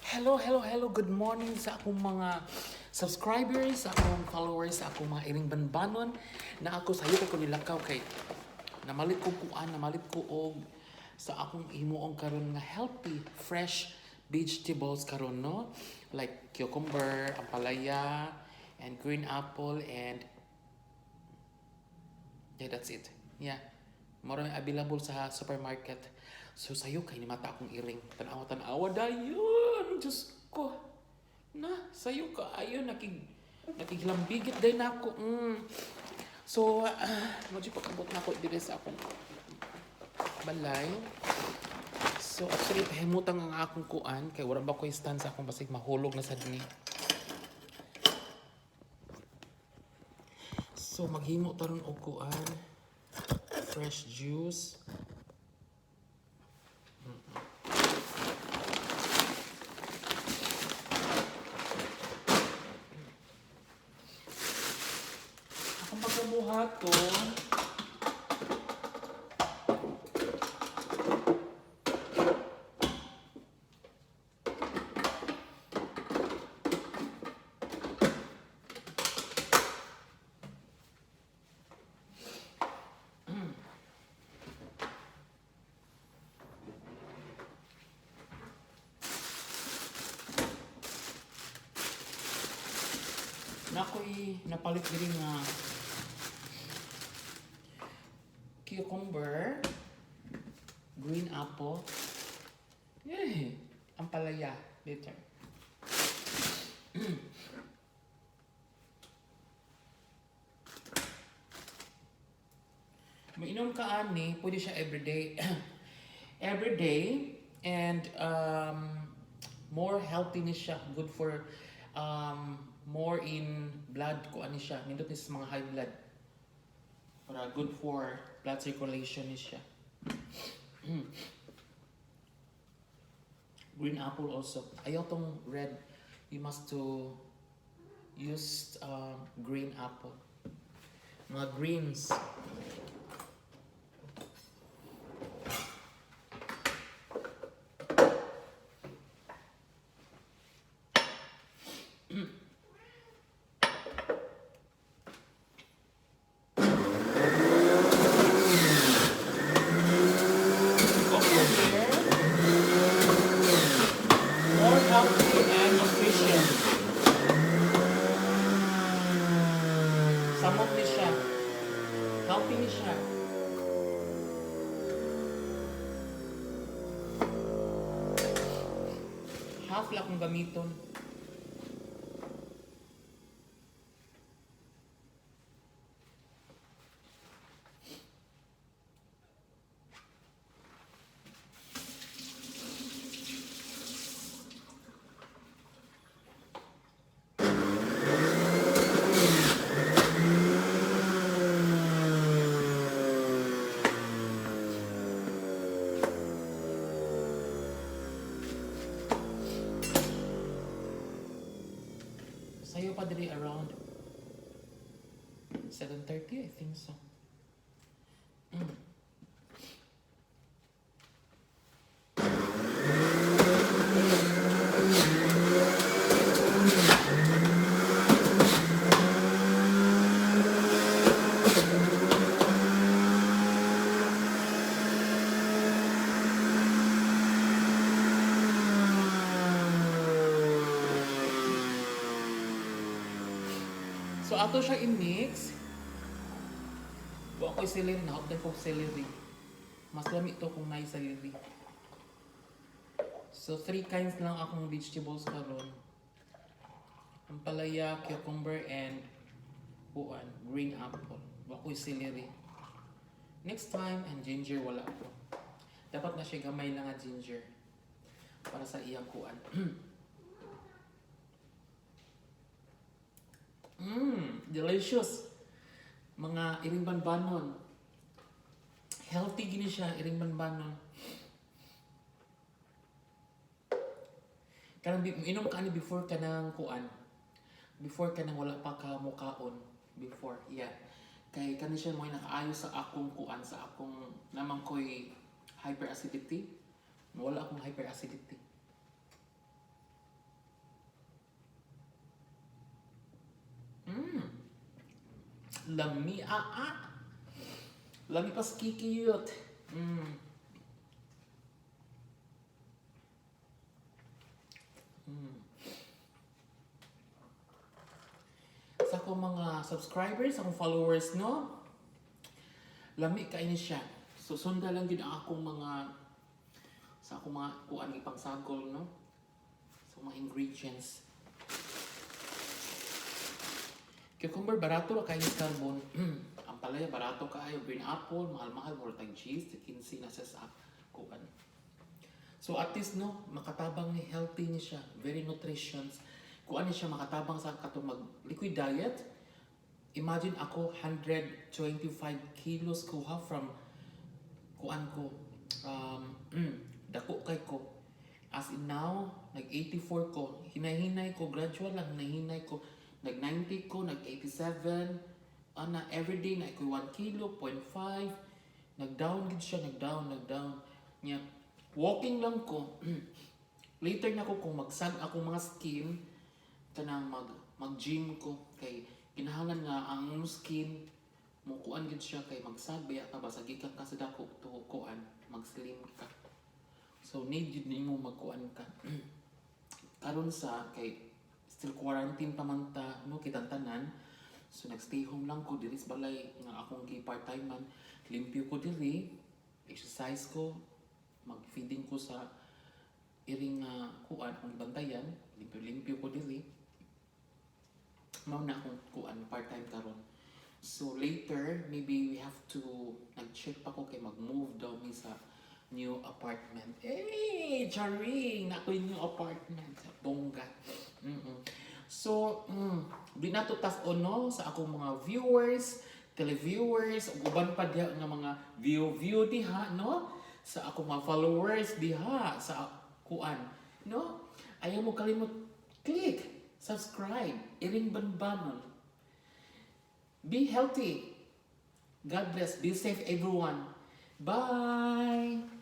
Hello, hello, hello. Good morning sa akong mga subscribers, sa akong followers, sa akong mga iring banbanon na ako sayo ko nilakaw kay namalit ko kuan, namalit ko og sa akong himuong karon nga healthy, fresh vegetables karon, no? Like cucumber, ampalaya, and green apple, and yeah, that's it. Yeah. Moro available sa supermarket. So sayo kay ni mata akong iring. Tanawa tanawa dayon. Diyos ko. Na, sayo ka ayon nakiglambigit day nako. So, medyo pagkabot na ako diri sa akong balay. So, actually, pahimutang ang akong kuan kay wala ba ko'y stand sa akong basig mahulog na sad ni. So, maghimo taron og kuan, fresh juice. Akong pagkabuhaton, na ako'y napalit diri nga cucumber, green apple, eh, ampalaya later. Mainom ka ani, pwede siya everyday. Everyday and more healthy ni siya, good for more in blood ko ani siya, nindot ni sa mga high blood. Para good for blood circulation ni siya. Green apple also. Ayaw tong red. You must to use green apple. Mga greens. Over here, more healthy and nutritious. Samot ni siya. Healthy ni siya. Half lang kung gamiton. Sayo pa diri around 7:30, I think so. So ato siya i-mix. Wa ko'y celery, nahot ko celery. Mas lami to kung may celery. So three kinds lang akong vegetables karon. Ampalaya, cucumber, and kuan, green apple. Wa ko'y celery. Next time, and ginger wala ko. Dapat na siya gamay lang nga ginger para sa iyang kuan. Delicious. Mga iring banbanon. Healthy gini siya, iring banbanon. Kanang inom ka ani before ka ng kuan. Before ka nang wala pa ka mukaon. Before, yeah. Kay kani siya mo nakaayos sa akong kuan, sa akong namang koy hyperacidity. Wala akong hyperacidity. Lami ah ah. Lami pas kikiyot. Sa akong mga subscribers, akong followers, no? Lami kay ni siya. So, sunda lang din ang akong mga sa akong mga kuan ipangsagol, no? Sa mga ingredients. Cucumber, barato ra kaayo ni carbon. Ampalaya, barato kaayo. Green apple, mahal-mahal. More tag cheese, 15 na sa kuan. So at least, no, makatabang ni, healthy ni siya. Very nutritious. Kuan ni siya, makatabang sa katong mag liquid diet. Imagine ako, 125 kilos ko ha, from kuan ko, dako kay ko. As in now, nag 84 ko. Hinay-hinay ko, gradual lang, hinay-hinay ko. Nag 90 ko, nag 87. Ana, everyday na ko 1 kilo, 0.5. Nag-down gid siya, nag-down, nag-down. Nya, walking lang ko. Later na ko kung magsag ako mga skin, kanang mag-gym ko kay kinahanglan nga ang skin mo kuan gid siya kay magsag baya ka, basta gikan ka sa dako to kuan, mag-slim ka. So need jud nimo magkuan ka. Karon sa kay still quarantine pa man ta, no, kitang tanan. So nag-stay home lang ko diri sa balay nga akong gi part-time man. Limpyo ko diri, exercise ko, mag-feeding ko sa iring nga kuan, akong bantayan, limpyo-limpyo ko diri. Mao na akong kuan part-time karon. So later, maybe we have to nag-check pa ko kay mag-move daw mi sa new apartment. Hey, charing! Na yung new apartment. Bongga. So, di na to tough no sa akong mga viewers, televiewers, ug uban pa diha nga mga view-view diha, no? Sa akong mga followers diha, sa kuan, no? Ayaw mo kalimot click, subscribe, iring banbanon. Be healthy. God bless. Be safe, everyone. Bye!